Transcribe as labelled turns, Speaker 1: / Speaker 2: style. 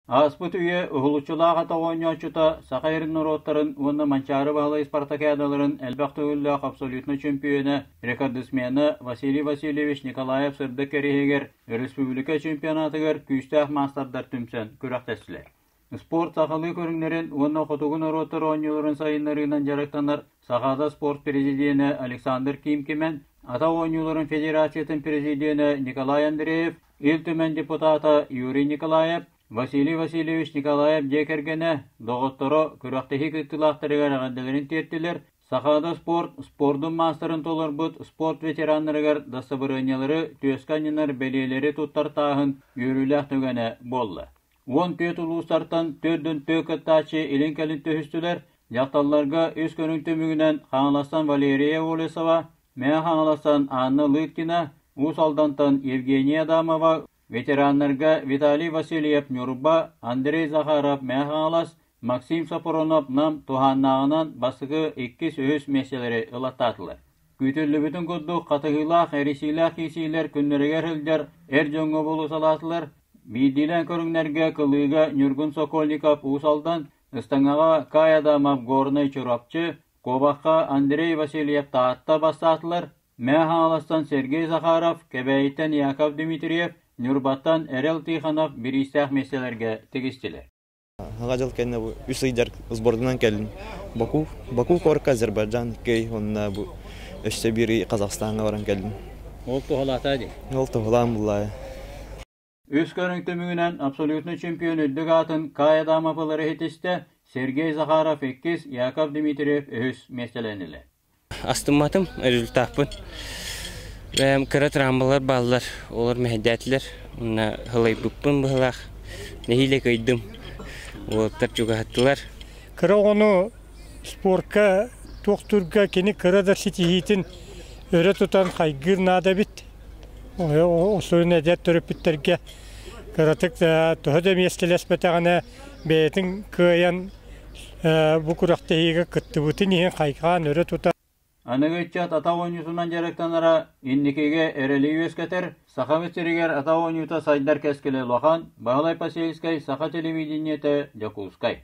Speaker 1: Ааспыт үйэ уһулуччулаах атах оонньооччута Саха сирин норуоттарын уонна Манчаары Баһылай спартакиадаларын элбэх төгүллээх абсолютнай чөмпүйүөнэ, рекордсмена Василий Васильевич Николаев сырдык кэриэһигэр өрөспүүбүлүкэ чемпионатыгар күүстээх маастардар түмсэн күрэхтэстилэр. Спорт сахалыы көрүҥнэрин уонна хотугу норуоттар оонньууларын сайыннарыынан дьарыктанар Сахаада спорт президенэ Александр Кимкимен, атах оонньууларын федерациятын президенэ Николай Андреев, Ил Түмэн депутата Юрий Николаев, Василий Васильевич Николаев дьиэ кэргэнэ, доҕотторо күрэхтэһии кыттыылаахтарыгар эҕэрдэлэрин тиэртилэр, Сахаада спорт спордун маастарын толорбут спорт ветераннарыгар дастабырыанньалары, түөскэ анньынар бэлиэлэри туттартааһын үөрүүлээх түгэнэ буолла. 14 улуустартан 44 кыттааччы илин-кэлин түһүстүлэр. Дьахталларга үс көрүҥ түмүгүнэн Хаҥаластан Валерия Олесова, Мэҥэ Хаҥаластан Анна Лыткина, Уус Алдантан Евгения Адамова, ветераннарга Виталий Васильев Ньурба, Андрей Захаров Мэҥэ Хаҥалас, Максим Сопрунов Нам туһааннааҕынан бастакы, иккис, үһүс миэстэлэри ылаттаатылар. Күүтүллүбүтүн курдук хатыһыылаах, эрийсиилээх киирсиилэр күннэригэр сылдьар эр дьоҥҥо булусалаатылар. Биирдиилээн көрүҥнэргэ кылыыга Ньургун Сокольников Уус Алдан, ыстаҥаҕа Кай Адамов Горнай Чурапчы, куобахха Андрей Васильев Таатта бастаатылар. Мэҥэ Хаҥаластан Сергей Захаров, Кэбээйиттэн Яков Дмитриев, Ньурбаттан Эрэл Тихонов бириистээх миэстэлэргэ тигистилэр.
Speaker 2: Аҕа дьыл кэннэ бу үс ый сбордунан кэллим. Баку, Баку куоракка Азербайджан кэй уонна бу өссө биир ый Казахстаҥҥа баран кэллим.
Speaker 1: Ол туһалаата дии.
Speaker 2: Ол туһалаан буллаайа.
Speaker 1: Үс көрүҥ түмүгүнэн абсолютнай чемпион үрдүк аатын Кай Адамов ылары иһитистэ, Сергей Захаров иккис, Яков Дмитриев үһүс миэстэлэннилэр.
Speaker 3: Астымматым результаппын. Бэйэм кыра травмалар бааллар, олор мэһэйдээтилэр. Уонна һылайбыппын быһылаах. Нэһиилэ кыайдым. Уолаттар чугаһаттылар.
Speaker 4: Кыра оҕону спорка туохтуурга кини кыра да ситиһиитин өрө тутан хайгыыр наада эбит. Осуун эдэр төрөппүттэргэ кыратык төһө да миэстэлэспэтэҕинэ бэйэтин кыайан бу күрэхтэһиигэ кыттыбытын иһин хайҕаан өрө тута
Speaker 1: Аныгы ыччат атах оонньуутунан дьарыктанара инникигэ эрэли үөскэтэр, Сахабыт сиригэр атах оонньуута сайдар кэскилэ улахан, Баһылай Посельскай, Саха телевидениетэ, Дьокуускай.